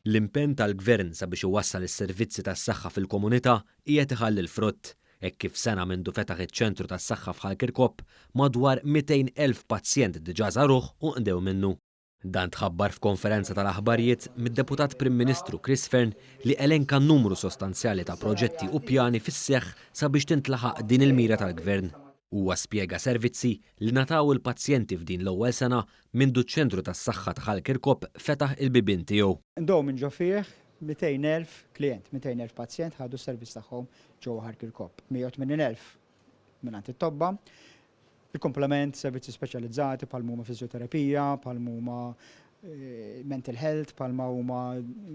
L-impenn tal-Gvern sabiex iwassal is-servizzi tas-saħħa fil-komunità qiegħed iħalli l-frott, hekk kif sena mindu fetaħ iċ-ċentru tas-saħħa f'Ħal Kirkop, madwar 200,000 pazjent diġà żaruh u nqdew minnu. Dan tħabbar f'konferenza tal-aħbarijiet mid-Deputat Prim Ministru Chris Fearne li elenka numru sostanzjali ta' proġetti u pjani fis-seħħ sabiex tintlaħaq din il-mira tal-Gvern. Huwa spjega servizzi li ngħataw il-pazjenti f'din l-ewwel sena mindu ċ-Ċentru tas-Saħħa ta' Ħal Kirkop fetaħ il-bibien tiegħu. Ndow minn ġo fih 200,000 klijent, 200,000 pazjent ħadu s-servizz tagħhom ġewwa Ħal Kirkop, 180,000 mingħand it-tobba, il-komplement servizzi speċjalizzati bħal huma fiżjoterapija, bħal huma mental health, bħalma huma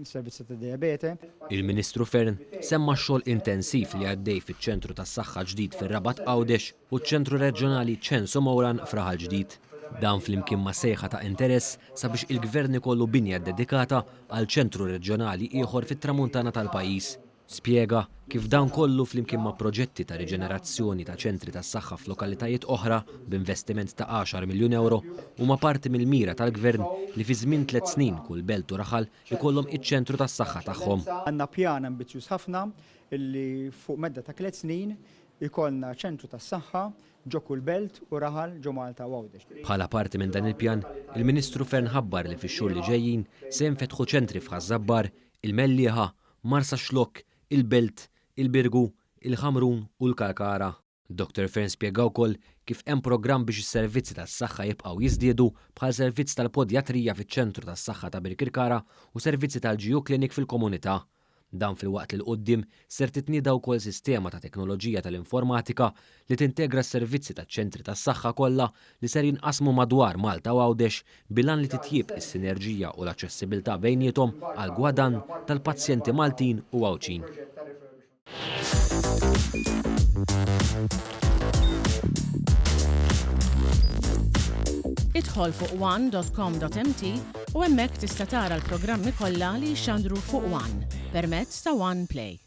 servizzi ta' diabete. Il-Ministru Fearne semma x-xogħol intensiv li għaddej fiċ-Ċentru tas-Saħħa ġdid fir-Rabat Għawdex u ċ-Ċentru Reġjonali Ċenso Mouran f'Raħal Ġdid. Dan flimkien ma' sejħa ta' interess sabiex il-Gvern ikollu binja ddedikata għal ċentru reġjonali ieħor fit-Tramuntana tal-pajjiż. Spjega kif dan kollu flimkien ma' proġetti ta' riġenerazzjoni ta' ċentri tas-saħħa f'lokalitajiet oħra b'investiment ta' għaxar miljun ewro huma parti mill-mira tal-Gvern li fi żmien tliet snin kull belt u raħal ikollhom iċ-ċentru tas-saħħa tagħhom. Għandna pjan ambizzjuż ħafna li fuq medda ta' tliet snin ikollna ċentru tas-saħħa ġo kull belt u raħal ġo Malta u Għawdex. Bħala parti minn dan il-pjan, il-Ministru Fearne ħabbar li fix-xhur li ġejjin se jinfetħu ċentri f'Ħaż-Żabbar, il-Mellieħa, Marsaxlokk, il-Belt, il-Birgu, il-Ħamrun u l-Kalkara. Dottor Fearne spjega wkoll kif hemm programm biex is-servizzi tas-saħħa jibqgħu jiżdiedu bħal servizz tal-podjatrija fiċ-ċentru tas-saħħa ta' Birkirkara u servizzi tal-GU Clinic fil-komunità. Dan filwaqt li 'l quddiem ser titnieda wkoll sistema ta' teknoloġija tal-informatika li tintegra s-servizzi taċ-ċentri tas-saħħa kollha li ser jinqasmu madwar Malta u Għawdex bil-għan li titjieb is-sinerġija u l-aċċessibilità bejniethom għall-gwadann tal-pazjenti Maltin u Għawdxin. Idħol fuq one.com.mt u hemmhekk tista' tara l-programmi kollha li jixxandru fuq One permezz ta' One Play.